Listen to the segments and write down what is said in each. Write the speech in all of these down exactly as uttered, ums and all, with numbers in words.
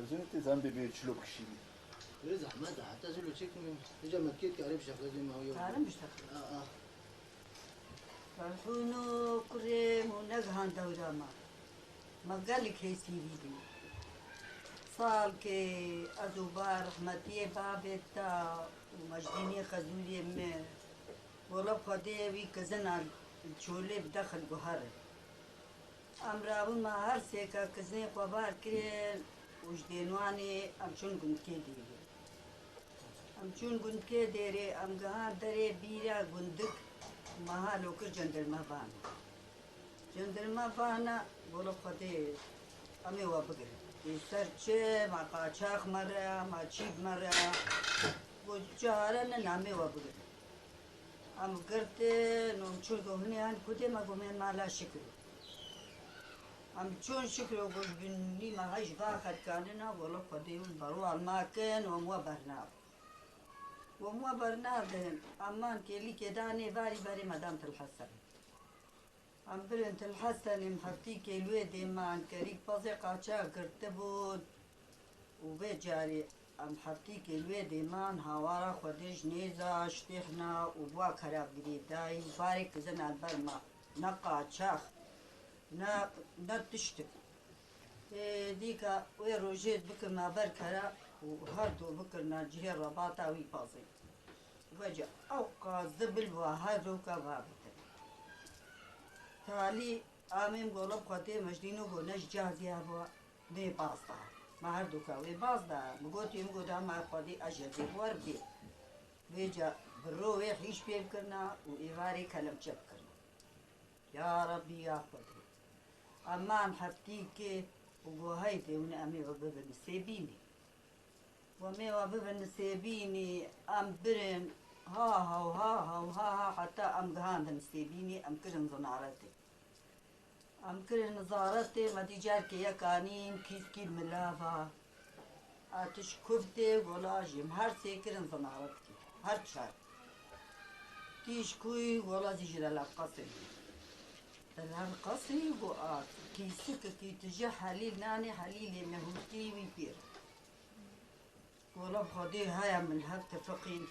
Zûnê tê zan bê bê çilo bikişînî. Wê zehmet e, heta zû loçek mi? Hêca me kêt kare bişeqlezê me ya. Karim bişeqlezê. A, a. Ferhûno kurê min negihan dewra me. Me gelek hêsî dî. Salkê ez û ba rehmetiyê bavê te û Mecdînê Xezûriyê me. Wela Xwedê wî kizina çolê bide xil guhere. Em rabûn me her sêka kizinê xwe bar kirin û ji Dênwanê em çûn gundkê Dêrê. Em çûn gundkê Dêrê, em gihan derê bîra gundik, me ha lo kir cendirmevan. Cendirmevana, gola Xwedê, em ê we bigirin. Ê ser çi, ma qaçax me re, ma çî bi me re, got, çare nin, em ê we bigirin. Em girtin û em çûn ku hinê han kudê me gomên mala Şikiro. Em çûn Şikiro ku ji bin nî me hej va xelkanina, wela Xwedê hûn berwal nakin û em we bernadin. Û em we bernadin, em man kêlîkê danê varî berê me dan Til Hesen. Em birin Til Hesenê em heftîkê li wê dê man, kerîk pezê qaçax girtibûn. Û vê carê em heftîkê li wê dê man, hawara Xwedê ji nêza, ji têxna û bi wa kera girêdayî û barê kizina li ber me, ne qaçax, ne, ne tiştik. Ê, dîka wê rojê bikin me ber kera û her du bikirina cihê rebata wî pezê. Vece ew qas zibil wa her roka va bitin. Talî amêm gola Xwedê Mecdîno go ne ji cazî hebû. Wê baz da. Me her du ka wê baz da. Min gotî, min got, dema Xwedê ez ji dê wer bê. Vêca bi ro wê hîş pê bikirina û êvarê kelemçe bikirina. Ya Rebbî, ya Xwedê. Eman heftîkê û go heydê hûn em ê we bibin Nisêbînê. We mê we bibin Nisêbînê, em birin ha ha û ha ha û ha ha heta em gihandin Nisêbînê, em kirin zinaretê. Em kirin nizaretê, me dî carkê yek anîn kîskî mila va. A tu ji ku tê, gola jî em her sê kirin zinaretkî. Her çar. Tî ji ku yî, gola zî ji Delal Qasê. Delal Qasê go a kîsikekî tije helîl nanê helîlê me hûrtî wî pêr. Wela bi Xwedê haya min hev tifiqîn.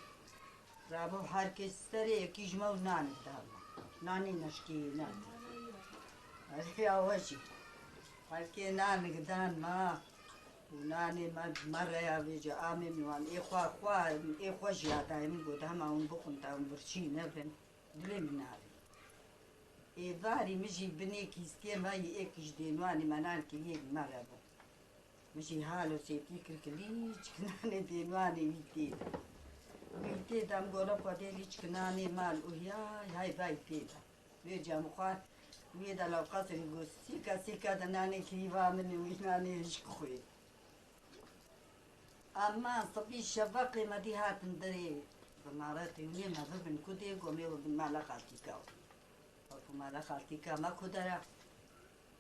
Rabû her kes serê yekî ji me û nanik da me. Nanê neşkê nan. Erê awe jî. Her kê nanik dan me. Û nanê me, me reya vêce amê min wan. Ê xwe, xwe, ê xwe jî ya dayê min got, hema hûn bixwin, ta hûn birçî nebin. Dilê min navê. Êvarî min jî binê kîskê me yî êk ji Dênwanê me nan kiriyê bi me re bû. Min jî halo sêtî kir ki lîçkinanê Dênwanê wî tê de. Wî tê de em gola Xwedê lîçkinanê mal û hiyay hay vay tê de. Vêca min xwar wê de lewqasê min got sîka sîka de nanê kirîva min û wî nanê hişk xwê. Ama sibî şeveqê me dî hatin derê zinaretê û nê me bibin ku dê gomê we bin mala xaltîka we. Wekî mala xaltîka me ku dera.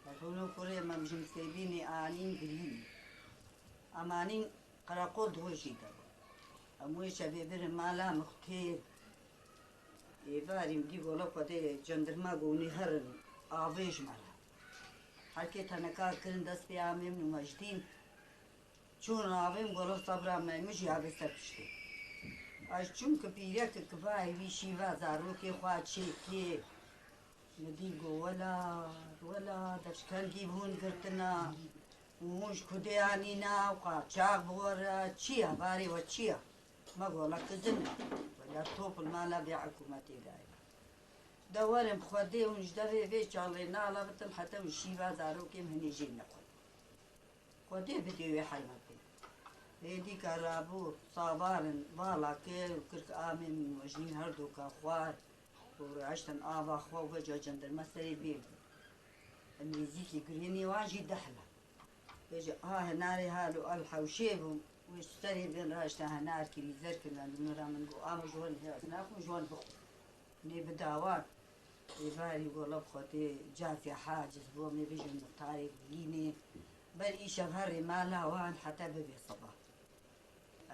Ferhûno kurê me ji Nisêbînê anîn girînî. Em anîn qereqol di wê jî de bû. Em wê şevê birin mala mixtêr. Êvarî min dî gola Xwedê cendirma gonî herin avê ji me re. Her kê teneka kirin dest pê amê min û Mecdîn. Çûn avê min gola sebra me, min jî avê ser piştê. Ez çûm ki pîrekek ki vayê wî şîva zarokê xwe çêkê. Min dî got, wela, wela, dev ji kengî bi hûn girtina. Û hûn ji kudê anîna û qaçax bi we re. Çi ye, barê we çi ye? Me gola kizin e. Wela top li mala vê hikûmetê daye. De werin Xwedê hûn ji devê vê çalê nalavitin heta hûn şîva zarokê min hinê jê nexwin. Xwedê bidê wê heymetê. Hêdîka rabû, sabarin vala kir û kir ki amê min û Mecnîn her du ka xwar û raştin ava xwe û veca cendirme serê bê bû. Em nêzîkî girênê wan jî dehla. Vêca ha hinarê hal û el hewşê bû. Wê ji serê bên raştin hinar kirî zer kirin. Min ra min got, ama ji wan hêz naxwin, ji wan bixwin. Nê bi dawan. Êvarî gola bi Xwedê cazî haciz bû, em ê bijin muxtarê Gulînê. Ber îşev herê mala wan heta bibê siba.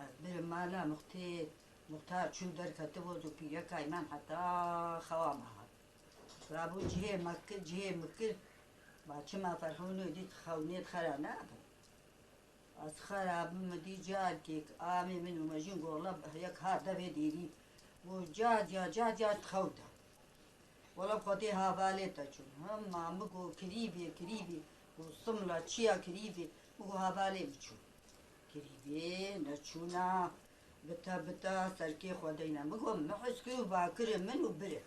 Ez birim mala muxtê, muxtar çû derketibû û pîrekay man heta xewa me hat. Rabû cihê me kir, cihê min kir. Ma çima Ferhûnê dît xewnê dixera nabin. Ez xerabim, min dî carkêk amê min û mejîn gola yek hat devê dêrî. Û ca ca ca ca xew da. Wela Xwedê havalê te çûn. Hema min got kirîbê, kirîbê. Û simla çiya kirîbê. Min got havalê min çûn. Kirîbê neçûna. Bite bite serkê xwe deyne. Min got min hez kir û bakirê min û birê.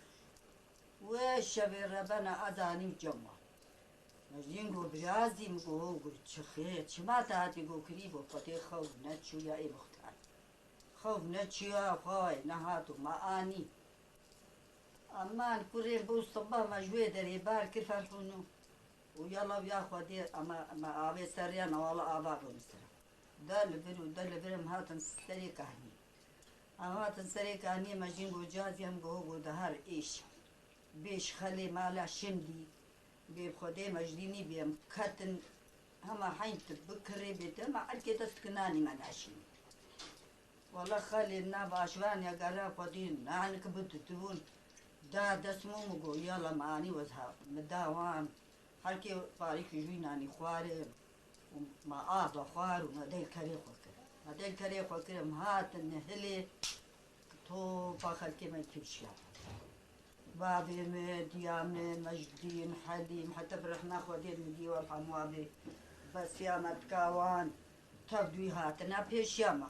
Wê şevê rebena ez anîm cem wan. Mejîn got birazî, min got ho, got çi xêr, çima te hatî, got kirî, got Xwedê xew neçûya ê muxtar. Xew neçûya xwe nehat û me anî. Aman kurê bû siba me ji wê derê bar kir Ferhûno. Û yala ya Xwedê, ema me avê ser ya newala ava bû min ser. De li vir û de li vir em hatin serê kahniyê. Em hatin serê kahniyê, me jîn got cazî em got got dihar êş. Bêş xelê mala şimdî. Bê Xwedê me ji dî nî bê em ketin hema heyn tu bikirê bê tu hema erkê dest kinanî me naşînî. Wala xelê nav aşvan ya gera Xwedê nanik bi didibûn. Da dest min, min got yala me anî wez ha. Min da wan. Herkê parîkî jû nanî xwarin. Û me ava xwar û me del kerê xwe kir. Me del kerê xwe kir, em hatin hilê topa xelkê me pêşiya. Bavê me, diya me, Mecdîn, Helîm, heta bi rehma Xwedê min dî wal hemû avê. Besiya me tika wan, tev dûyî hatine pêşiya me.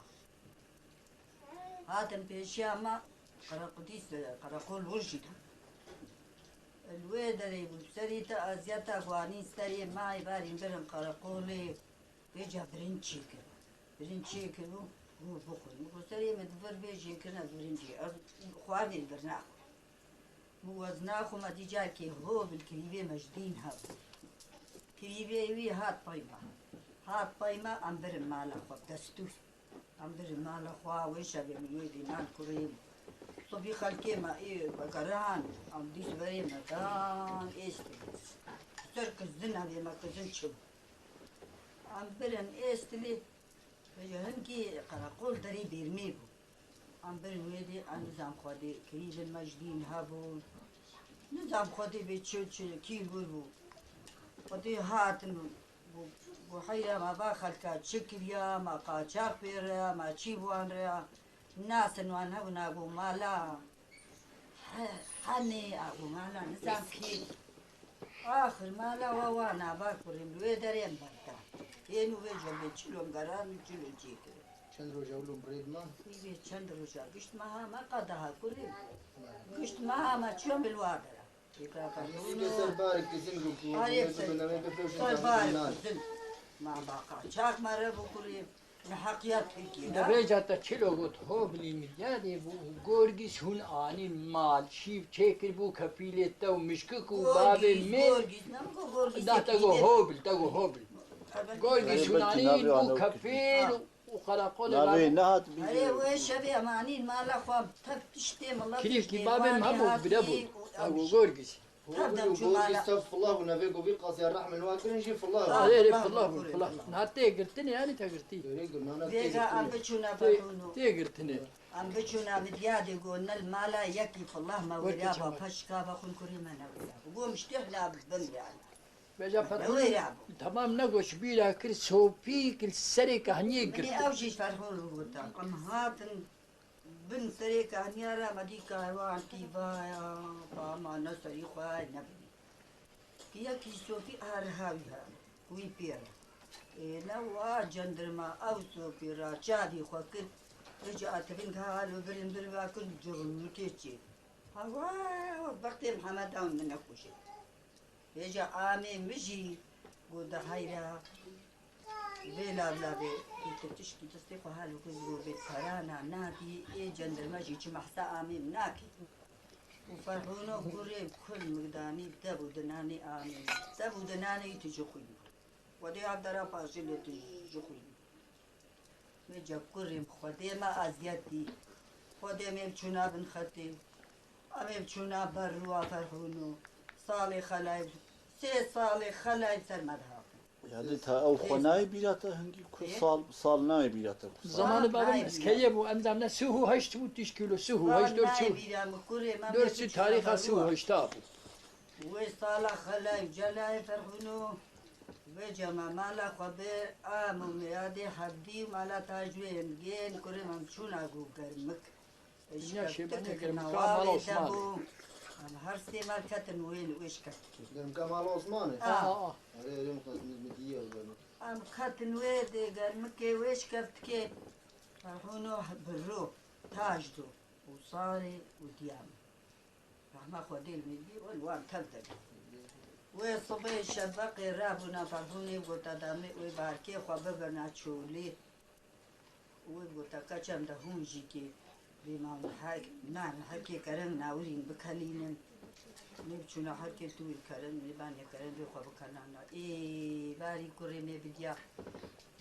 Hatin pêşiya me, qerequdîs, qereqol wir jî da. Li wê derê bû, serî te aziyeta guanî serê mayê barîn birin qereqolê, vêca birin çêkir. Birin çêkir û bû bixwin. Min got serê min di vir bê jêkirin ez birin çê. Ez xwarinê li vir naxwim. Min wez naxwim, ez dî carkê ho bil kirîvê Mecdîn hebû. Kirîvê wî hat pey me. Hat pey me, em birin mala xwe, destûr. Em birin mala xwe, wê şevê min wê dî nan kurê min. Sibî xelkê me ê vegeran, em dîs berê me dan êstilî. Ser kizin evê me kizin çi bû. Em birin êstilî, vêca hingî qereqol derê bêrmê bû. Em birin wê dê, em nizam Xwedê kirî bin Mecdîn hebûn. Nizam Xwedê bê çi çi kî wir bû. Xwedê hatin û got, got heyra me va xelka çi kiriya, me qaçax pê reya, me çî bi wan reya. Nasin wan hebûna got mala. He, hanê, a got mala nizam kî. Axir mala wa wana va kurê min wê derê em berda. Hên û vê cebê çilo em geran û çilo çêkirin. Çend roja wilo em bi rê diman? Î vê çend roja gişt meha me qadaha kurê. Gişt meha me çiyo min wa dera. Têka Nîsî pê ser barek kizin got ku Arê wê ser, bibin, em ê bifroşin ser barek kizin. Ma ba qaçax me re bikurê. Li heqiya Tirkiyê de. Di vêca te çilo got, hobilî min yadê bû, gorgîs hûn anîn mal, şîv çêkir bû kefîlê te û mişkik û babê min. Gorgîs, gorgîs, ne min got gorgîs. Da te got hobil, te got hobil. Gorgîs hûn anîn bû kefîl û, û qereqolê babê. Navê nehat bî. Erê wê şevê em anîn mala xwe tev tiştê milet. Kilîfkî babê min hebû, bire bû. Ew gorgîs. Hûn û gorgî sev filav û nevê govî qasiya rehmên wa kirin jî filav. Erê, erê, filav bûn, filav. Niha tê girtinê, yanî te girtî. Erê, gurnana tê girtinê. Vêga em biçûna Ferhûno. Tê girtinê. Em biçûna bi diyadê got, ne li mala yekî filav me wêriya ba, peşka ve xwin kurî me newêriya. Got miştih la bin yanî. Vêca Ferhûno temam negot, ji bîra kir, sopîk li serê kahniyê girtin. Ew jî Ferhûno gotin. Em hatin Bin serê kahniya re me dî kahwan tîvaya, pa ma ne serî xwe nebirî. Yekî sopî a riha wî hebû, wî pê re. Ê, ne wa cendirma ew sopî ra çavî xwe kir, vêca ativin ka halo birin bir va kir, cixlûtê çê. Hewa, wextê Mihemed ew min nekuşe. Vêca amê min jî got de heyra vê lavlavê, ê tu tişkî destê xwe halo ku zor bê, perana nadî, ê cendirme jî çi mehsa amê min nakê. Û Ferhûno kurê kul migdanî dev û dinanê amê min. Dev û dinanê wî tu jixwînî. Xwedê ev dera paşê lê tu jixwînî. Vêca kurê min Xwedê me eziyet dî. Xwedê em ê biçûna bin xetê. Em ê biçûna ber rû a Ferhûno. Salê xelayê, sê salê xelayê ser me dihatin. Yanî ta ew xwe nayê bîra te hingî ku sal, sal nayê bîra te ku sal. Zamanê babê min ez keye bû, em zam ne sih û heşt bû, tîş kîlo sih û heşt dor çû. Dor çû tarîxa sih û heşta bû. Wê sala xelayê û celayê Ferhûno. Wê cema mala xwe bir, a mûmeyadê hevdî û mala tajwên gên kurê min çûna gû germik. Dinya şêbanê germika mala Osmanê. Em her sê mal ketin wê, wê şikeftikê. Germika mala Osmanê? A. A, a. Erê, erê, muxtasimiz mi diye o germik. Em ketin wê dê germikê wê şikeftikê. Ferhûno birro, tajdo û sarê û diyam. Rehma Xwedê li me bî, û li wan tev de bî. Wê sibê şeveqê rabûna Ferhûnê gota damê wê barkê xwe bibirna çolê. Wê gota ka çem de hûn jî kê bê ma hek, nan hekê kereng nawirîn bikelînin. Nê biçûna hekê tu wê kereng, nê banê kereng bê xwe bikelana. Ê, barî kurê me bidiya.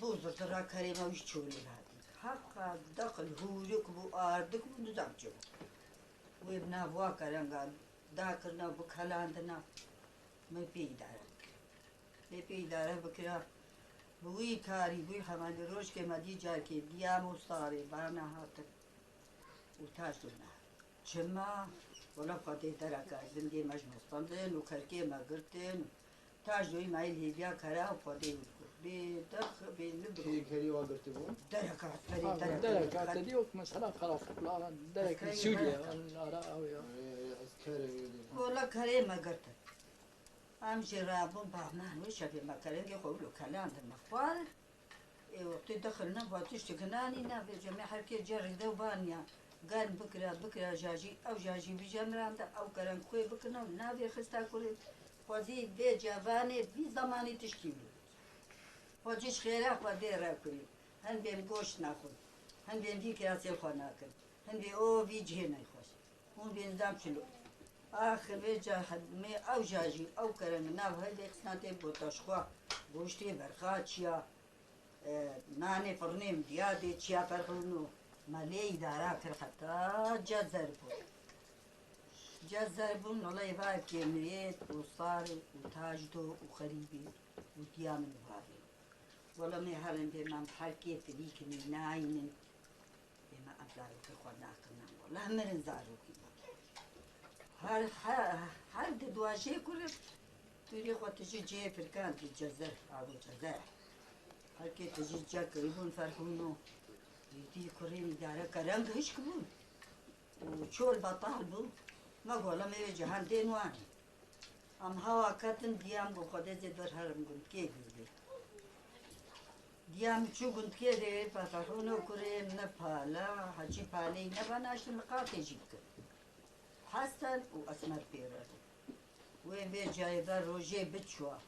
Bû zirtira kerê me wî çolê hatî. Heqa dexil hûrik bû, ardik bû, nizam çi bû. Wê bi nav wa kerengan dakirina û bikelandina, me pê îdare bikir. Lê pê îdare bikira, bi wî karî bû, hemanî rojkê me dî carkê diyam û sarê bana hatin û taş dûna. Çima? Wela Xwedê dereka zindê me ji me standin û kerkê me girtin. Taş doyî me hêviya kera û Xwedê wî kir. Bê dex, bê li bi Kê kerî wa girtibû? Dereka, berê Ha, dereka. Dereka te dî wek mesela Karakola, dereka Eskerî Sûriye, dereka. Ara ew ya. Ee, ez kerê wê dê. Wela kerê me girtin. Em jî rabûn bahman wê şevê me kerengê xwe wilo kelandin me xwarin. Ê wextê dexilne va tiştik nanî navê cemê herkê cerî de û baniya. Germ bikira, bikira jajî, ew jajî bi cemranda, ew kerem xwê bikirna û navê xista kurê. Xwezî vê cevanê vî zemanî tiştî bû. Xwezî ji xêra xwe dê re kurê. Hin bên goşt naxwin, hin bên vî kirasê xwe nakin, hin bê o vî cihê neyxweş. Hûn bên zam çilo. Axir vê ca me ew jajî, ew kerem nav hevdê xisna tê bota ji xwe. Goştê berxa çiya. E, nanê firnê min diya dê çiya Ferhûno. Me lê îdara kir heta Cezer bû. Cezer bûn, wela êvarkê min ê û sarê û tajdo û xerîbî û diya min û bavê. Wela me herin bê me herkê filîkin ê nayînin. Ê me ev zarokê xwe nakin, wela mirin zarokî me. Her, her, her di duajê kurim. Tûrê xwe tijî cihê firkan dî Cezer, avo Cezer. Herkê tijî cek kiribûn Ferhûno. Dî kurê îdare kereng hişk bûn. Û çol betal bû. Me gola me wê cihan tên wan. Em hewa ketin diyam ku Xwedê zê ber herim gundkê bî. Diyam çû gundkê de Ferhûno kurê ne pala, hecî paleyî ne bana, şin li qatê jî bikin. Hesen û Esmer pê re. Wê vê cayê ve rojê biçwa.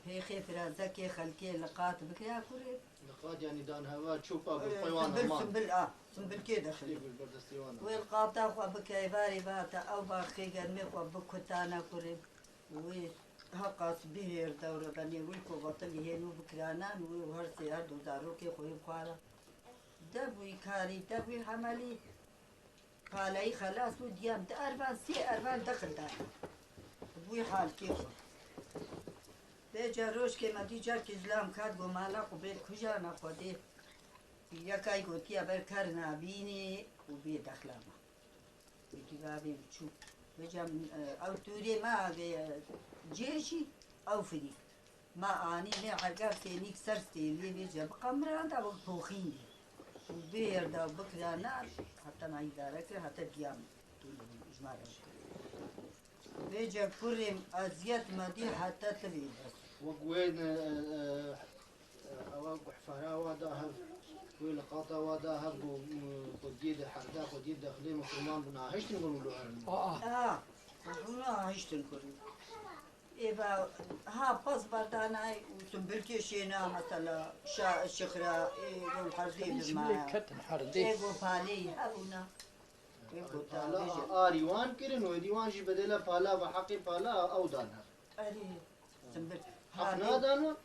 Pêxê firazekê xelkê li qat bikira kurê. Li qat yanî dan heva çûpa bi Ee, xwe wan simbil, aman. Simbil a, simbilkê de Tiştê xilî. Bi berdestî wan. Wê li qata xwe bike, êvarê ve hata ew baxê germê xwe bikutana kurê. Wê heqas bihêr dewre benê wî ku betilî hênû bikiranan wê û her sê her du zarokê xwe yê xwara. Dev wî karî, dev wî hemelî. Paleyî xelas bû, diyam di ervan, sê ervan dexil dana. Bûyî halkê xwe. Vêca rojkê me dî carkê zilam kat go mala xwe bê kujana Xwedê. Yekay gotiya ber ker nabînî û bê dexla me. Wî dî bavê min çû. Vêca, e, ew tûrê me avê, e, cê jî ew firî. Ma anî lê erga sênîk ser stêliyê vê ce biqemiranda wek poxîn dî. Û bê yerda bikira nar, heta ma îdare kir, heta diya min. Ji ma re bikir. Vê ce kurê min eziyet me dî heta tivê bes. Wek wê ne, e, e, e, ewa guhfara wa da hev, wê liqata wa da hev ku, ku diyê de herda, ku diyê dexilê misilman bû nahiştin ku wilo erin. Aa. Aa, bû nahiştin kurê. Ê ba, ha, pas berdanay û simbilkê şêna, mesela, şa-, şixra, ê, gol herdê Hepsini bimaya. Ketin herdê. Ê, gol palê, hebûna. Ê, gol Pala talê jî. Arî wan kirin, wê dî wan jî bedela pala ve heqê pala ew dan hev. Erê, simbil. Heq nadan wan?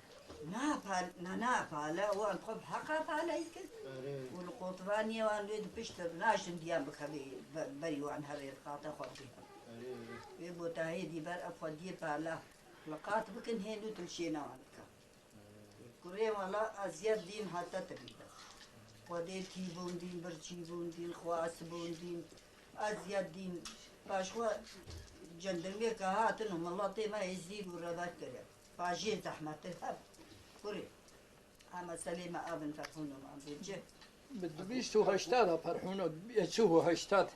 Na pal-, na, na pala, wan xwe bi heqa paleyî kir. Erê. Û li qotivaniyê wan wê di pişt naşin diyan bixebê, be-, berî wan herê li qata xwe bidê. Erê, erê. Wê botahê dî ber ev xwediyê pala. Li qat bikin hê nû tu li şêna wan bike. Kurê wala eziyet dîn heta tevî de. Xwedê tî bûn dîn, birçî bûn dîn, xwas bûn dîn. Eziyet dîn. Paşxwe cendirmê ke hatin û miletê me êzîd û revet kire. Pajiyê zehmetir hev. Kurê. Ama selê me avin Ferhûno me bêce. Bi du bîst û heşta de Ferhûno, bîst û heşta.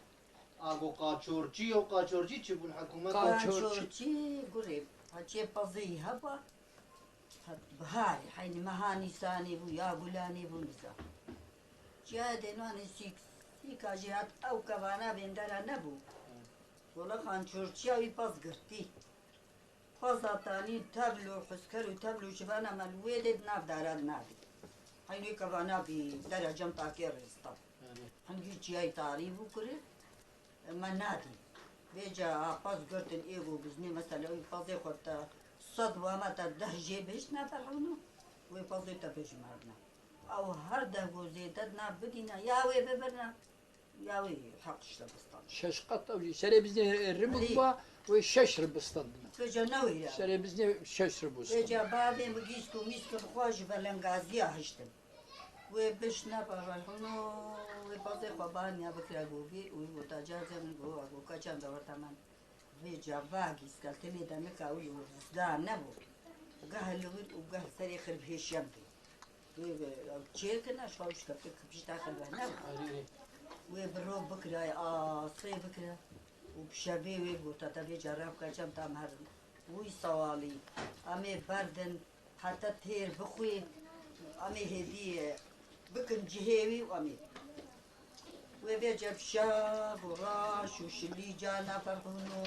Ago qaçorçî yo, qaçorçî çi bûn hikûmet? Qaçorçî. Qaçorçî, gurê, paçê pezî heba. Hat biharê, heynî meha Nîsanê bû, ya Gulanê bû niza. Çiya dênwanê sîk, sîka jî hat ew kevana bêndera nebû. Gola qaçorçiya wî pez girtî. Peza tanî tevl û husker û tevl û jivana me li wê dê di nav dara de nadî. Heynî kevana bî dera cem takê rêstan. Hingî çiyayî tarî bû kurê, me nadî. Vêca a pez girtin ê go biznê mesela wî pezê xwe te sed wama te deh jê bihiştine Ferhûno, wê pezê te bijimardine. Ew her deh go zêde di nav bidîne, ya wê bibirine, ya wê heq ji te bistan. Şeş qat ew jî. Serê biznê ribû Alî. Bû, wê şeş ribistan bû. Vêca newêre. Serê biznê şeş ribû. Vêca bavê min gîsk û mîsk bi xwe ji velengaziya hiştin. Wê biş ne Ferhûno, wê pezê xwe baniya bikira govî û wî gota cazê min go, a go keçan de weta min. Vêca va gîska tenê de nika wî û rizgar nebû. Geh li wir û geh serê xir bihêşiyan bê. Wê bi, ew çêkirine, şwa wî şkeftir kipişta xir beh nebû. Wê bi rok bikira, asê bikira. Û bi şevê wê gota te vêca rev keçan tam herin. Wî sewalî, em ê berdin, heta têr bixwî, em ê hêdî bikin cihê wî û em ê. Wê vêca bi şev û reş û şilî carna Ferhûno,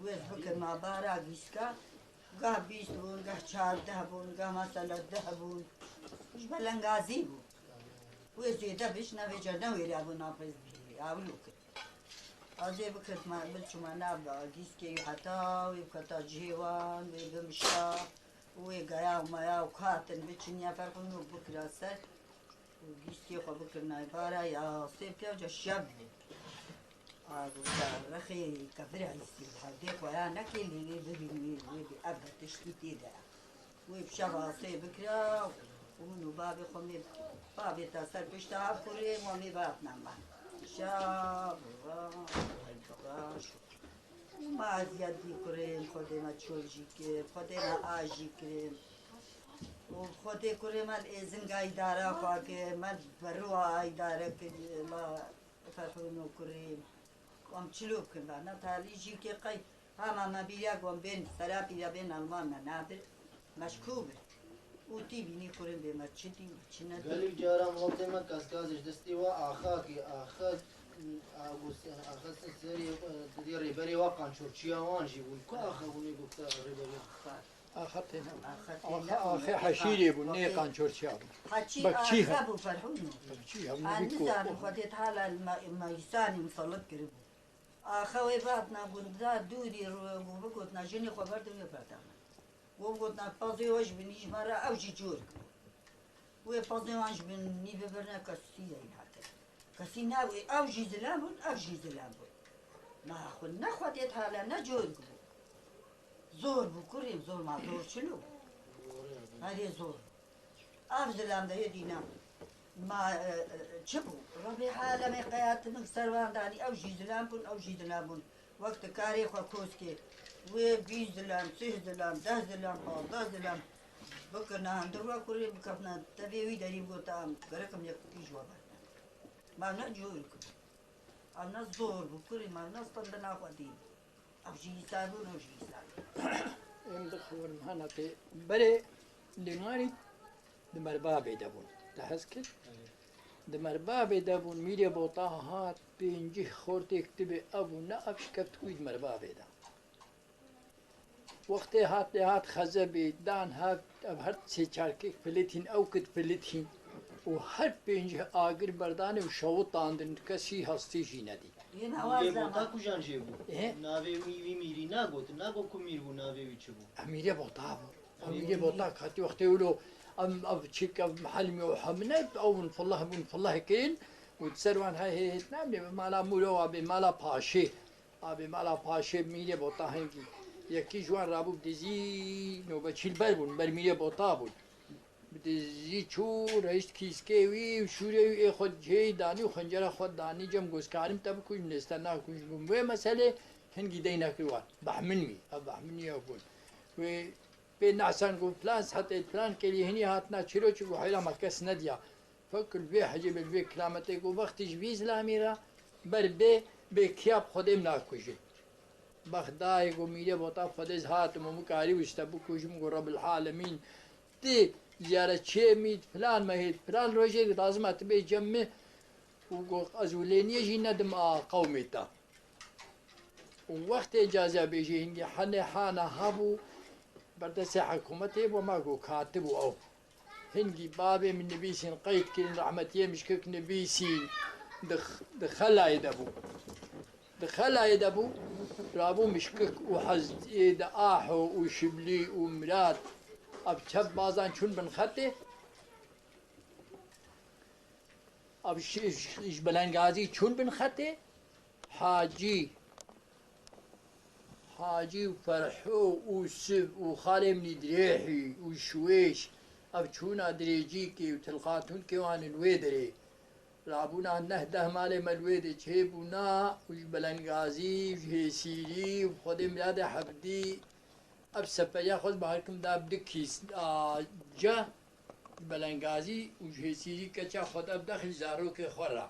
wê bikin ma bara gîska, gah bîst bûn, gah çardeh bûn, gah mesela deh bûn. Ji belengazî bû. Wê zêde biş, ne vêca ne wêrî bû napez bihî, ewlo kir. Azê bikirtme, biçûme nav da, gîskê wî heta wê biketa cihê wan, wê bimişa, û wê geya û meya û katin biçiniya Ferhûno bikira ser, û gîskê xwe bikirina bara ya sê bike, ca şev bû. A, rexê kevira îstî, hevdê xwe ya nekê lê wê bibînî, wê bê ev de tiştî tê de. Wê bi şeva sê bikira û min û bavê xwe mê, bavê te ser pişta hev kurê wan mê ve hatina me. Şev ra, ra, û me eziyet dî kurê, Xwedê me çol jî kir, Xwedê me a jî kirin. Û Xwedê kurê me li êzinga îdara xwe kir, me berûa îdare kir, la Ferhûno kurê. Wan çilo bikin, va ne talî jî kê qey hema me bîra gon bên serapî ya bên Alman me nadir meşkû bir. Û tî bînî kurin bê me çi dî me çi ne dî. Gelî caran wextê me kaskazê ji destê we axa kê, axa, axa serê, e, didê rêberê we qançorçiya wan jî bûn. Ku axa bûnê gofta rêberê? Axa. Axa têne. Axa têne. Axa, axê heşîrê bû, nê qançorçiya bû. Heçî Bekçî axa he. Bû Ferhûn. Bekçî he, an nivî ku. Nizanim xwe tê hala li me-, me îsanî miselit kiribû. Axa wê bihatina gunda dûrî ro-, go bigotina jinê xwe berdin wê berdana. Go bigotina pezê we ji binî ji me re ew jî cor. Wê pezê wan ji binî bibirine kesî ye hatin. Kesî nabû, ew jî zilam bûn, ev jî zilam bûn. Ma xwe ne xwe tê hala ne cor bû. Zor bû kurê, zor ma zor çilo. Herê zor. Ev zilam de yê dîna. Ma, e, e, çi bû? Rebê alemê qeya tinik ser wan danî, ew jî zilam bûn, ew jî zilam bûn. Wek tu karê xwe koskê, wê bîst zilam, sih zilam, deh zilam, pazdeh zilam bikirine hundir we kurê bikefine tevê wî derî bigota, em gerek em yek ji we berdin. Ma ne cûr bû. Ev ne zor bû kurê, ma ne stendina xwe dî. Ev jî îsal bûn, ew jî îsal bûn. Em dixwin hana tê berê lê marî di merbabê de bûn. Te hez kir? Di merbabê de bûn, Mîrê Bota hat, pêncî xortêk tibê ev û ne ev şikeft wî di merbabê de. Wextê hat lê hat xezebê, dan hat, ev her sê çarkêk pilitîn, ew kit pilitîn. Û her pêncî agir berdanê û şewitandin, kesî hestî jî nedî. Yê Mîrê Bota kujan jê bû? Ê? Navê wî, wî mîrî nagot, nagot ku mîr bû, navê wî çi bû? Mîrê Bota bû. Mîrê Bota katî wextê wilo em, ev çik, ev mihelmî û hemine, ew bûn fileh, bûn fileh kirin û di ser wan hê hê hêt namê, mala Mûro wa bê, mala Paşê. Abê mala Paşê Mîrê Bota hingî. Yekî ji wan rabû bi dizî nobeçî li ber bûn, ber Mîrê Bota bûn. Bi dizî çû, rehişt kîskê wî û şûrê wî ê xwe cihê danî û xencera xwe danî cem, got, karim te bikujim, lê ez te nakujim. Bûn wê meselê hingî dey nekir wan. Behmin wî, ev behmin wî ew bûn. Wê Pê nehsan ku filan saetê filan kelî hinî hatina çîroçê ku heyra me kes nediya. Fekir vê hecî bil vê kilametê ku wextî ji vî zilamî re ber bê, bê kiya bi Xwedê min nakujin. Bexdayê ku mîrê bota Xwedê ez hatim û min karî wista bikujim ku Rebil Alemîn ti ziyaretçiyê mî filan mehê filan rojê lazim e tu bê cem min û ku ez wilêniyê jî nedim a qewmê te. Û wextê caziya bêjî hingî henê hana hebû, berdestê hikûmetê bû, ma ku katibû ew. Hingî bavê min nivîsîn, qeyd kirin, rehmetiyê mişkik nivîsîn, di x-, di xelayê de bû. Di xelayê de bû, rabû mişkik û heziyê de Aho û Şiblî û Mirad, ev çep bazan çûn bin xetê. Ev ji, ji, ji Belengazî çûn bin xetê. Hacî, Hacî û Ferho û Siv û xalê min î Dirêhî û Şwêş, ev çûna Dirêcîkê û Tilxatûnkê wan in wê derê. Rabûna neh deh malê me li wê de çêbûna û ji Belengazî, ji Hêsîrî û Xwedê Miradê Hevdî, ev seferiya xwe ji Baharkim da bi du kîs, a, ce, ji Belengazî û ji Hêsîrî keça xwe da bi dexil zarokê xwe re.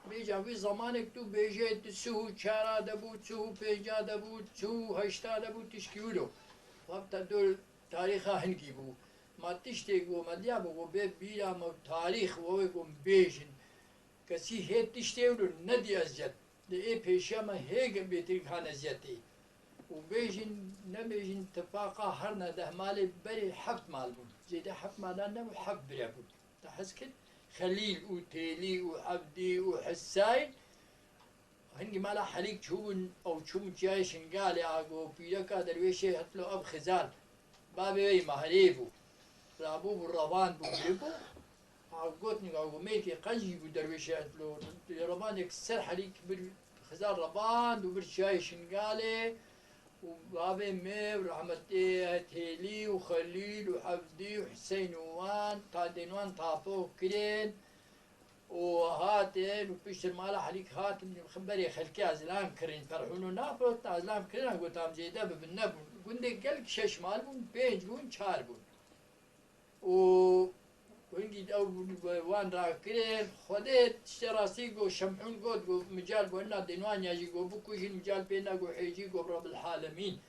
Bêca wî zemanek tu bêjê tu sih û çara de bû, sih û pênca de bû, sih û heşta de bû, tişkî wilo. Wexta dor tarîxa hingî bû. Ma tiştê ku me diya bû, ku bê bîra me tarîx we wê ku bêjin. Kesî hê tiştê wilo nedî eziyet. Di ê pêşiya me hê ge-, bêtir han eziyetê. Û bêjin, nebêjin, tifaqa her ne deh malê berê heft mal bûn. Zêde heft malan nebû, heft bire bûn. Te hez kir, Xelîl û Têlî û Evdî û Hesayî. Hingî mala Helîk çûbûn, ew çûbûn çiyayê Şingalê, a go pîreka derwêşê hetlo ev Xizal. Bavê wê Mahrê bû. Rabû bû, revan bû, giribû. Ha, gotin, ga, go mêrkê qencî bû derwêşê hetlo. Revanek ser Helîk bir Xizal revand û bir çiyayê Şingalê. Û bavê me û rehmetê Têlî û Xelîl û Evdî û Hiseyn û wan, ta dên wan tapo kirin. Û hatin û piştir mala Helîk hatin, berê xelkê ezilam kirin. Ferhûno nafirotin, ezilam kirin, gotam zêde bibin, nebûn. Gundê gelek şeş mal bûn, pênc bûn, çar bûn. Û hingî ew wan rakirin, Xwedê tiştê rastî got, Şemhûn got, got, mical got, na dên wan ya jî got, bikujin, mical pê ne, got, hêcî, got, Rebil Alemîn.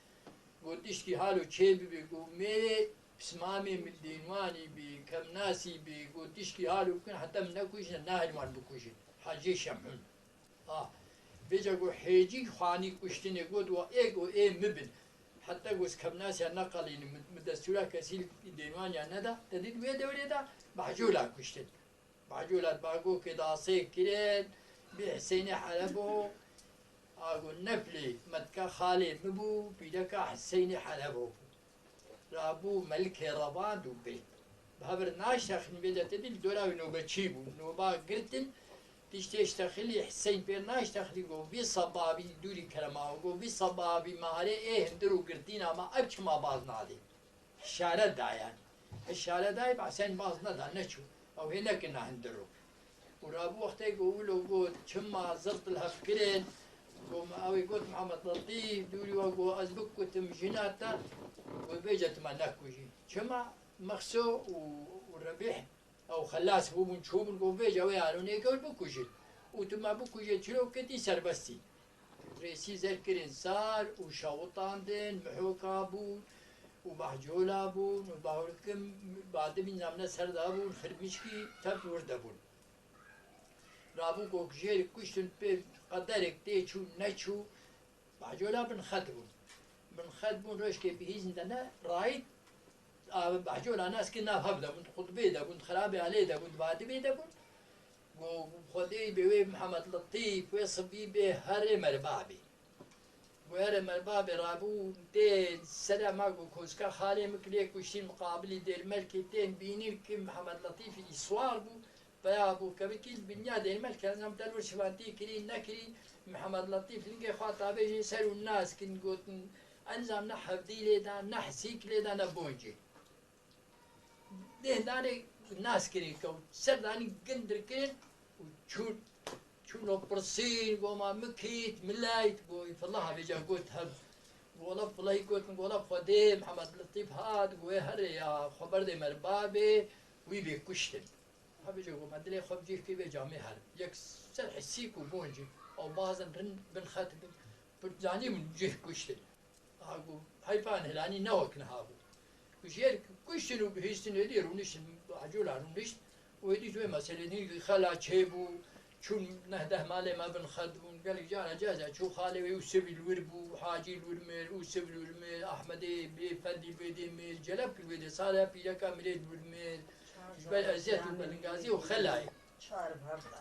Got, tiştî halo çê bibe, got, mê pismamê min dên wanî bî, kemnasî bî, got, tiştî halo bikin, heta min nekujine, nahêlin wan bikujin. Hacê Şemhûn. A, vêca got, hêcî xwanî kuştinê, got, wa ê, got, ê min bin. Heta got, kemnasiya neqelînim, min destûra kesî dên wan ya neda, te dît wê dewrê de Bahcola kuştin. Bahcola bagokê dasê kirin, bî Hiseynê Helebo, a got, neflê metka xalê min bû, pîreka Hiseynê Helebo bû. Rabû melikê revand û bê. Bi hev re naştexilîn, vê de tedî li dora wî nobeçî bû. Noba girtin, tiştê ştexilî Hiseyn pê naştexilî, got, vî sebabî dûrî kerema, got, vî sebabî maharê ê hindir û girtîna me ev çima baz nadê? Îşaret da yanî. Îşaret dayê, Hiseyn baz neda, neçû. Ew hê nekirina hindir û. Û rabû wextê ku wilo got, çima zirt li hev kirin, got, ew ê got, Mihemed Letîf, dûrî we got, ez bikutim jina te, got, vêca tu me nekujî. Çima? Mexso û, û Rebîh, ew xelas bûbûn, çûbûn, got, vêca wê alonê got, bikujin. Û tu me bikujê çiro ketî serbestî. Rêsî zer kirin sar û şawitandin, Mihoka bûn û Bahcola bûn û Bahurkim, Badimîn namne ser da bûn, Xirmişkî tev wir de bûn. Rabû ku jêr kuştin pê qederek tê çû neçû, Bahcola bin xet bûn. Bin xet bûn, rojkê bihîzin de ne, rayît, a, Bahcola nas ki nav hev de bûn, di qutbê de bûn, di xirabê alê de bûn, di badibê de bûn. Go Xwedê bê wê Mihemed Letîf, wê sibî bê herê merba bê. Go herê merba bê rabû tê sere ma go koska xalê min ki lê kuştîn miqabilî Dêrmelkê tên bînin ki Mihemed Letîf îswar bû. Peya bû, kevî kî li binya Dêrmelk, ez nam te li wir şivantî kirî, nekirî, Mihemed Letîf lingê xwe tavêjê ser û nas kin, gotin, ez nizam ne hevdî lê da, ne hesîk lê da, ne boncê. Dêh danê nas kirî kewt, ser danî gindir kirin û çûn, çûn o pirsîn, go ma mi kît, mi leyt, go îfillah vêca got hev. Gola Fulay gotin, gola Xwedê, Mihemed Letîf hat, got, "Wê herê ya xwe berdê merivê bavê, wî bê kuştin." Hebêje got, "Me dilê xwe bi cih kir vê camê herim." Yek ser hesîk û bon jî, ew bazin rin bin xet bin, pir zanîbûn cih kuştin. Ha got, heyfan hilanî ne wek niha bû. Ku ji yer kuştin û bihîstin êdî rûniştin, Ecola rûnişt û êdî ji wê meselê din xela çêbû, çûn neh deh malê me bin xet bûn. Gelek cara caza çû xalê wê û sivî li wir bû, hacî li wir mêr û sivî li wir mêr, Ahmedê bê fendî li wê dê mêr, celebkî li wê dê sala pîreka mirê li wir mêr. Ji ber eziyet û belingazî û xelayê. Çar bi hev da.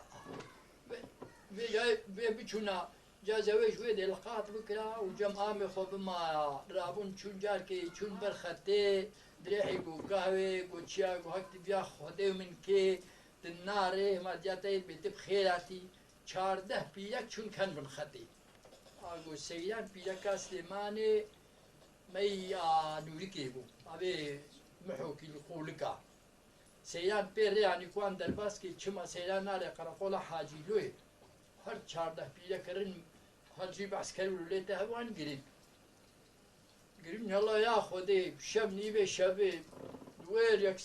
Vê, vê, vê biçûna Ca zewêj wê dê li qat bikira û cem amê xwe bimaya. Rabûn çûn carkê çûn ber xetê, dirêhî got gahwê, got çiya got hek dibiya Xwedê min kê, di narê hema diya te bê tib xêratî, çardeh pîrek çûn ken bin xetê. A got seyran pîreka Silêmanê mey a Nûrikê bû. Avê Mihokî li Qûlika. Seyran pê rêya Nîkuan derbas kir, çima Seyran nare qereqola Hacî Loyê. Her çardeh pîrek kirin, her cî behs kerû lê te hewan girin. Girin yala ya Xwedê, şev nîvê şevê, di wê yek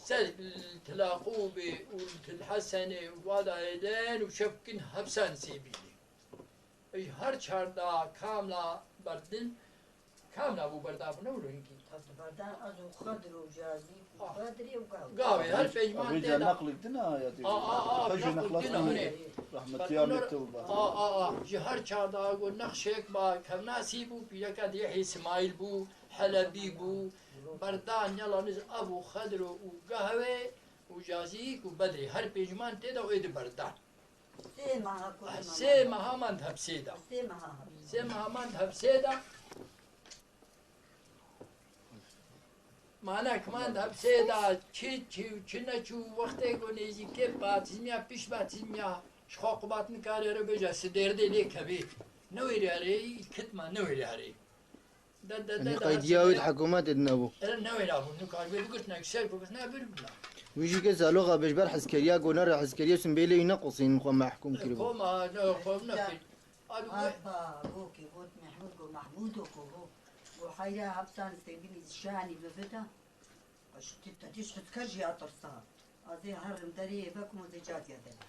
ser li Til Yaqûbê û li Til Hesenê û wada hêden û şev kin hepsan sêbînê. Ey her çarda kamla berdin, kamla bû berdabûne û rengî. Tevdi berdan ez û Xedir û Cazî û Ah. Bedrî û Gawî. Gawî, her peyman Avê tê ca da. Neqlî din a ya tê. A, a, a, Her jê neqlî nexlas din a. Nîne. Rahmetiya Berdûner, lê te û ba. A, a, a, ji her çarda got nexşek ba, kevnasî bû, pîreka diyehê Simayîl bû, Helebî bû, berdan yala niz ev û Xedir û Gahwê û Cazî û Bedrî. Her peyman tê da û êdî berdan. Sê meha ku Ah, mama. Sê meha mand hepsê de. Sê meha hepsê. Sê meha mand hepsê de. Manek mand hepsê de. Çi, çi, çi neçû wextê ku nêzîkê batîzmiya, pişt batîzmiya, ji xwe qubat nikare re bêje, sidêrdê lê kevê. Ne wêrê erê, kitma ne wêrê erê. De, de, de, Yanî de, qaydiya wê di hesibê hikûmetê de nebû. Ere newêra bû, nûka wê bigirtine, ser bigirtine, bir bûna. Wî jî ke zaloqa bêjber hezkeriya, gonera hezkeriya Simbêlê wî nequsîn xwe mehkûm kiribû. Koma, ne, xwe nekir. Adu Arba, go ke got Mehmûd, go Mahmûdo, go, go, go heyra hepsan stêbînî şanî bivida. Eş ti, te tîş hizker jî ya tirsa. Ez ê herim derê vekim û zê cadiya derê.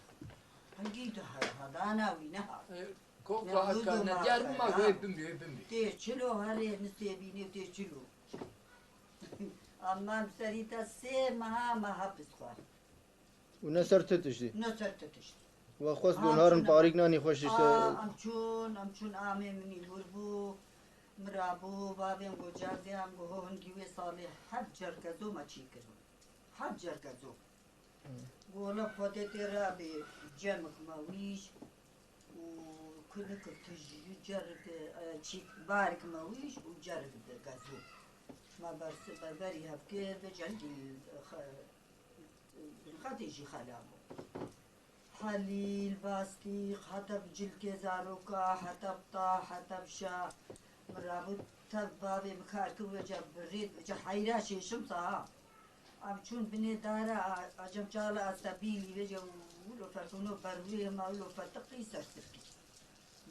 Hingî tu her hadana wî nehat. E, Koka Mehmûd aka û ne diyar bima Mafer, wê ha. Bimî, wê bimî. Tê çilo herê nisê bînê tê çilo. Aman serî te sê meha me hepis xwar. Û ne ser tu tiştî. Ne ser tu tiştî. Wa xwest Am bûn harin çûn, parîk nanî xweş işte. A, em çûn, em çûn amê min î hûr bû. Min rabû, bavên go cazê em go ho hingî wê salê heft cer kezo me çî kirin. Heft cer kezo. Gola Xwedê tê rabê cemik me wîş û kunik tij cerik, e, çîk barik me wîş û cerik de gazû. Me bersi berberî hevkir bi cengî, e, xe-, e, xetê jî xela bû. Helîl, bastîq, heta bi cilkê zaroka, heta bi ta, heta bi şa. Min rabû tev bavê min kar kir, wê ca bi rê, wê ca heyra şêşim saha. Em çûn binê dara, a, a cem çala a stabîlî, vêce wilo ferxûno berwê hema wilo fetiqî ser sirkî.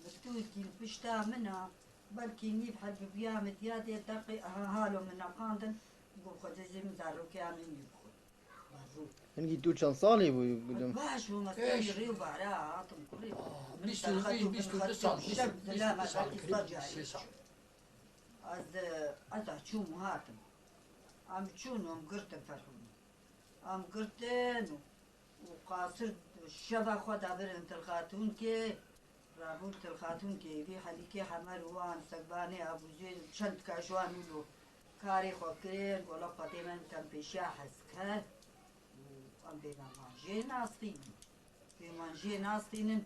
Bi tûrkî li pişta min a, belkî nîv hel bi viya min diya dê deqê, aha, halo min neqandin, got, "Xwedê zê min zarokê amê nîv xwe." Berwê. Hingî tu çend salî bû, gudim? Baş bû, me serî rê û bara hatim kurê. Aa, Min bîst û, serxet û bîst û du binxet sal, û bîst û, şev bîst û du zilama sal, herkes kirî, baş sê sal. Ez, ez a çûm û hatim. Em çûn û em girtin ferhûn. Em girtin û qasir şeva xwe da birin Til Xatûnkê. Rabûn Til Xatûnkê vî Helîkê Hemer û wan Segbanê Abûzê û çend ka ji wan wilo karê xwe kirin. Gola Xwedê me em kem pêşiya hezker û em bê me wan jê nastînin. Bê wan jê nastînin.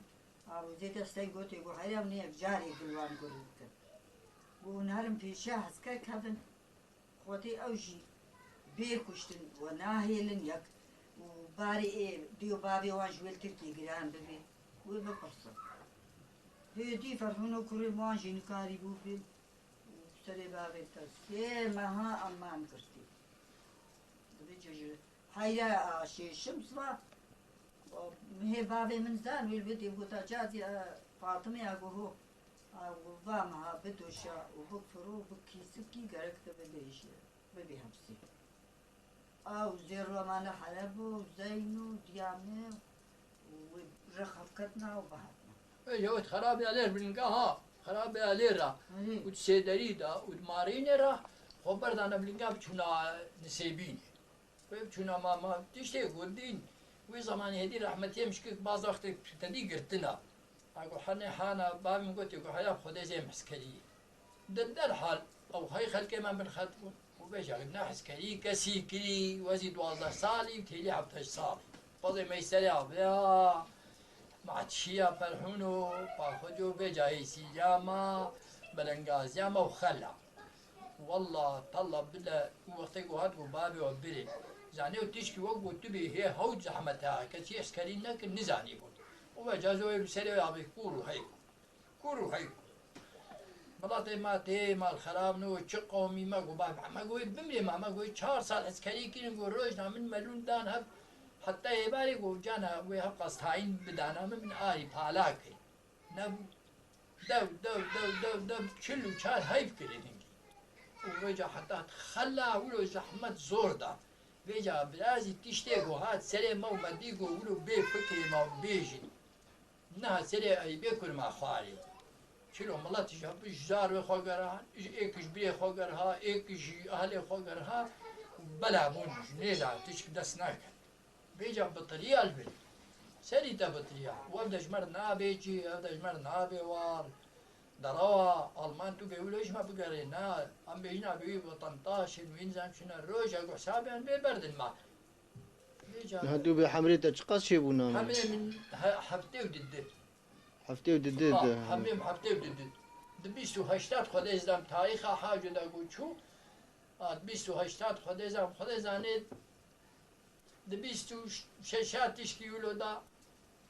Abûzê de Huseyîn gotê, got, "Heyra min ê yek carê gil wan gurî bikin." Got, "Hûn herin pêşiya hezker kevin." Xwedê ew jî bê kuştin we nahêlin yek û barê ê dê û bavê wan ji wê li Tirkiyê giran bibê, wê bipirsin. Hêdî Ferhûn û kurê wan jî nikarîbû bin û serê bavê te sê meha em man girtî. Dibê ji heyra a şêşim siva, mihê bavê min zan wê li wê dê gota cazî, e, Fatimê a goho. Ew va meha bidoşa û bifiro û bikîsikî gerek te bibêje, bibî hepsî. Ew zêr wemane Heleb û Zeyn û Diyame û wê rexef ketna û bihatna. Ê, yewt xerabê Alêr bilinga ha, xerabê Alêr ra. Erê. Û di Sêderî de û di Marînê ra xwe berdane bilinga biçûna Nisêbînê. Wê biçûna ma, ma tiştê ku dîn, wî zemanî hêdî rehmetiyê mişkik baz wextê tedî girtina. A ku henê hana bavê min gotê ku heya xwedê zê heskerî. Di derhal ew hey xelkê me bin xet bûn. Û bêje ne heskerî kesî kirî, wezî duwazdeh salî û têlî hevdeh salî. Xwezê meyserê avêya, matişiya Ferhûno, paxuco bêca hêsîya ma, belengaziya me û xela. Walla, talla, bile, û wextê ku hat ku bavê we birê. Zanê û tişkî wek ku tu bê hê hewt zehmet e, kesî eskerî nekir, nizanî bûn. Û ve cazo wê bi serê wê avê kûr û hey bûn. Kûr û hey bûn. Miletê ma tê mal xerab no, çi qewmî me ku bavê me ku wê bimrê ma, me ku wê çar sal eskerî kirin ku rojna min melûn dan hev, heta êvarê ku cana wê hev qas tayîn bidana min, min arî pala kir. Nebû. Dew, dew, dew, dew, dew, çil û çar heyv kirê hingî. Û vêca heta xela wilo zehmet zor da. Vêca birazî tiştê ku hat serê me û me dî ku wilo bê fikrê me û bêjin. Niha serê eybê kurma xwarê. Çilo milet ji, ji zarvê xwe geriha, êk ji birê xwe geriha, êk ji ahlê xwe geriha, bela bûn, nêda tişk dest naket. Vêca bitiriya li vir. Serî te bitiriya. Ev de ji me re nabê cî, ev de ji me re nabê war. Derewa Alman tu bê wilo ji me bigerê, na. Em bêjin a bê wî vatandaşên wî nizam çine roja ku hesabê em bê berdin ma. Vêca Niha tu bê hemrê te çiqas çêbûna? Hemrê min he-, heftê û diddi. Heftê û diddi. Ah, hemrê min heftê û diddi. Di bîst û heşta Xwedê zam tarîxa hacê de ku çû. A, bîst û heşta Xwedê zam, Xwedê zanê. Di bîst û şeşa tişkî wilo da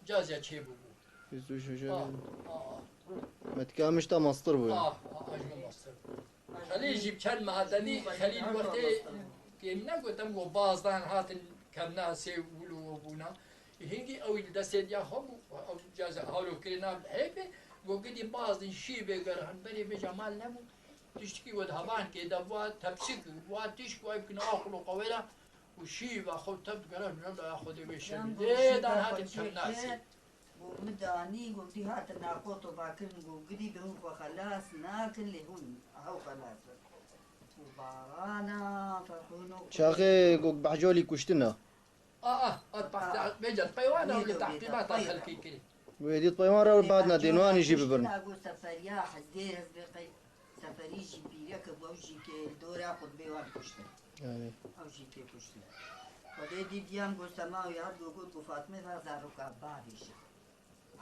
cazya çêbûbû. Bîst û şeşa. Ah, ah, ah. Me dika mişta mastir bû ya. Ah, ah, ah, ji bo mastir bû. Xelîl jî bi çend meha tenî, Xelîl wextê kêm negotim ku bazdan hatin kevna sê wilo bûna. Hingî ew li destê diya xwe bû, ew caza hawlo kirina bi hêpê, ku gidî bazdin şî vê gerihin berê vêca mal nebû. Tiştikî wed hevan kê de bûa tepsik, bûa tişk, wayb kina axul û qewêra. Û şîva xwe tev digere, nirelaya Xwedê wê şevî. Yan Lê dan goşî hatin kevnasê. Got, min danî, got, dî hatin naqoto bakirin, got, gidî bi hûn xwe xelas nakin, lê hûn hew xelas bin. Û barana, ferhûno. Çaxê got, Behcolî kuştina. A, a, a, vêca peywana û di tehqîbata xelkê kirî. Wê dît peywan re û bad ne dênwanî jî bibirin. Got, Seferiya Hezgê Hezbê qey. Seferî jî pîrek e, ew jî kê li dora xutbê wan kuştin. Erê. Ew jî tê kuştin. Xwedê dî diyan got sema û yad got, got, got Fatmê va zaroka bavêjin.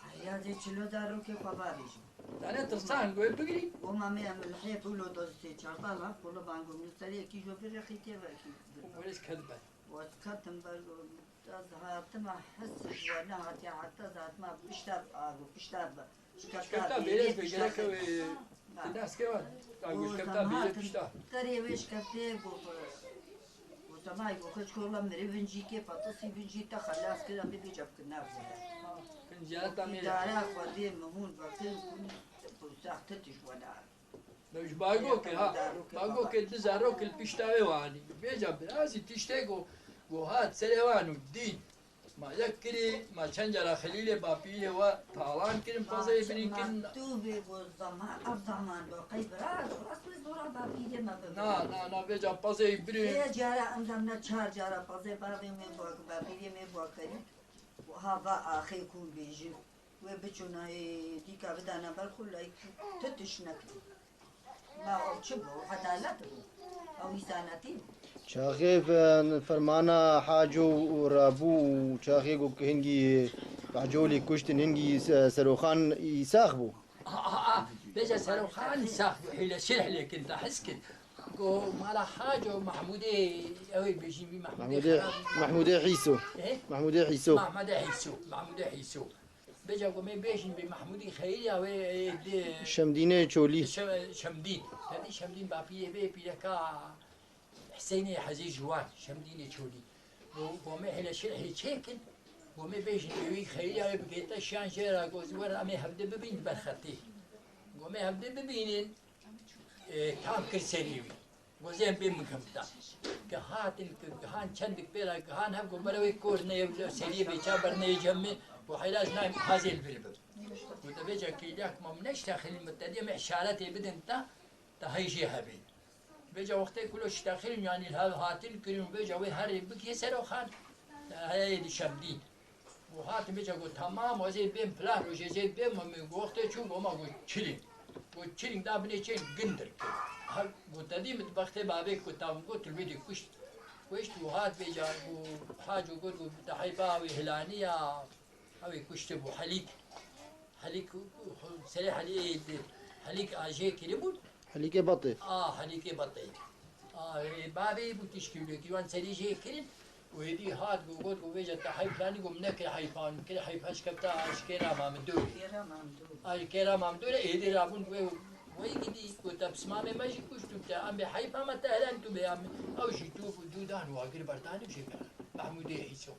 Heriya dê çilo zarokê xwe bavêjin. Dane tirsan, got, bigirî. Got, mamê em li hê pûlo dozî sê çarda lan, quluban got, min serê yekî jo birê xîtê ve kî. Wêrêz ked be. Wez ketim ber, ez hatime his ji we nehatiye, heta ez hatime pişta, a, got, pişta be. Şikefta bêrê bê, gerek ew ê, di destke wan. Ew şikefta bêrê pişta. Terê wê şikeftê got, got, temay got, xeç kola mirê vincî kê, patisî vincî te xelas kir, em bê bêca bikin nav zere. Kin ziyareta mêrê. Dara xwedê mihûn vekin kun, saxte tişt wena. Ji bagokê, ha. Bagokê di zarok li pişta wê wanî. Bêca birazî tiştê go, go hat serê wan û dî. Ma yek kirî, ma çend cara Xelîlê bapîrê we talan kirin, pezeyê birîn kirin. Ma tu bê got zaman, ev zaman do qey bira, rast wê zora bapîrê me bibe. Na, na, na, vêca pezeyê birîn. Sê cara em dem ne çar cara pezê bavê me bak, bapîrê me bak kerî. Ha va axê ku bêjin. Wê biçûna ê dîka bidana ber xwe lay tu tişt nekirî. Ma ew çi bû? Edalet bû. Ew însanetî bû. Çaxê fe-, fermana Haco û rabû û çaxê ku hingî Becolî kuştin hingî se-, Seroxan î sax bû. A, a, a, bêje Seroxan î sax bû. Hêle şirh lêkin te hez kir. Go mala Haco Mehmûdê, ew ê bêjî wî Mehmûdê Mehmûdê, Xerab. Mehmûdê Hîso. Ê? Mehmûdê Hîso. Mehmûdê Hîso. Mehmûdê Hîso. Bêca ku me bêjin bê Mehmûdî Xeyriya wê, e, di Şemdînê Çolî. Şe-, Şemdîn. Tedî Şemdîn bapîrê vê pîreka Hüseyinê Hezî Ciwan, Şemdînê Çolî. Ku, ku me hele şirhê çêkin, ku me bêjin ê wî Xeyriya wê bigête şiyan jê ra got, wer em ê hevdê bibîn ber xetê. Got me hevdê bibînin, e, tam kir serî wî. Got zên bê min gimta. Ke hatin, ke han çendik pêra, ke han hev got bere wê kor ne, seriyê bê çaber ne cem min. Got heyra ji nayê hazê li vir bim. Got de vêca kêliya ke ma min neştexilîn, min te dê me îşaretê bidin te, te hey jê hebê. Vêca wextê ku lo ştexilîn, yanî li hev hatin kirin, vêca wê herê bikê seroxan, te heye di şemdîn. Û hatim vêca got, tamam, ez ê bêm filan rojê, ez ê bêm, min got, wextê çû, got, ma got, çilîng. Got, çilîng da binê çê gindir kir. Ha, got, te dî mitbextê babê ku tam got, tilmîdê kuşt. Kuşt û hat vêca, got, haco got, got, te heyfa wê hilaniya, ew ê kuştibû, helîk. Helîk, serê helî-, helîk a jê kiribûn. Helîkê batê. A, helîkê batê. A, ê, bavê bû tişkî wilo kir, wan serî jê kirin. Û êdî hat, got, got, got, vêca te heyf planî, got, min nekir heyfan, min kir heyf, eşkefta, eşkêra ma min dûr. Kêra ma min dûr. Ay, kêra ma min dûr, êdî rabûn, wê, wê gidî, got, te pismamê me jî kuşt û te, em bê heyfa me te helen tu bê, em, ew jî tu bû, dû dan, wa gir bertanî jê kir. Mehmûdê Hîso.